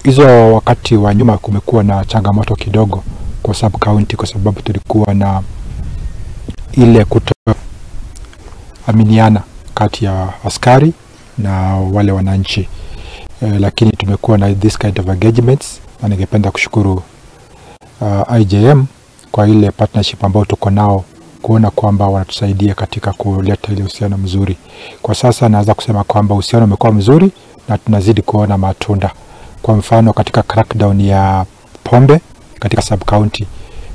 Hizo wakati wa nyuma kumekuwa na changamoto kidogo kwa sub county, kwa sababu tulikuwa na ile kutoaminiana kati ya askari na wale wananchi. Lakini tumekuwa na this kind of engagements, na ningependa kushukuru IJM kwa ile partnership ambayo tuko nao, kuona kwamba wanatusaidia katika kuleta ile uhusiano mzuri. Kwa sasa naweza kusema kwamba uhusiano umekuwa mzuri na tunazidi kuona matunda. Kwa mfano katika crackdown ya pombe katika sub county,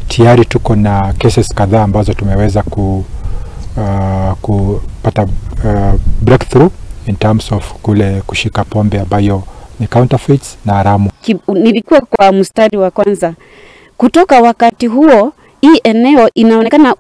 tayari tuko na cases kadhaa ambazo tumeweza kupata breakthrough in terms of kule kushika pombe ambayo ni counterfeits na haramu. Nilikuwa kwa mstari wa kwanza. Kutoka wakati huo, hii eneo inaonekana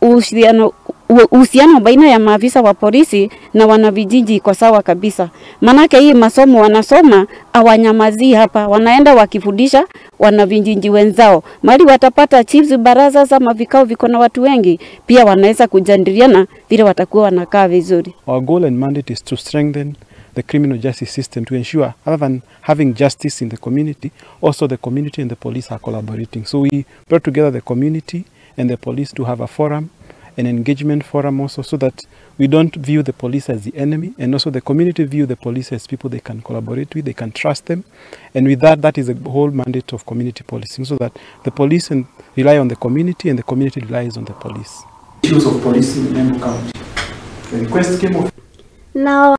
uhusiano baina ya maafisa wa polisi na wanavijiji kwa sawa kabisa. Manake hii masomo wanasoma hawanyamazii hapa, wanaenda wakifundisha wanavijiji wenzao. Mali watapata chiefs baraza ama vikao viko na watu wengi, pia wanaweza kujadiliana vile watakuwa wanakaa vizuri. Our goal and mandate is to strengthen the criminal justice system to ensure, other than having justice in the community, also the community and the police are collaborating. So we brought together the community and the police to have a forum, an engagement forum also, so that we don't view the police as the enemy, and also the community view the police as people they can collaborate with, they can trust them. And with that, that is the whole mandate of community policing, so that the police rely on the community and the community relies on the police. Issues of policing in Embu County. The request came of Now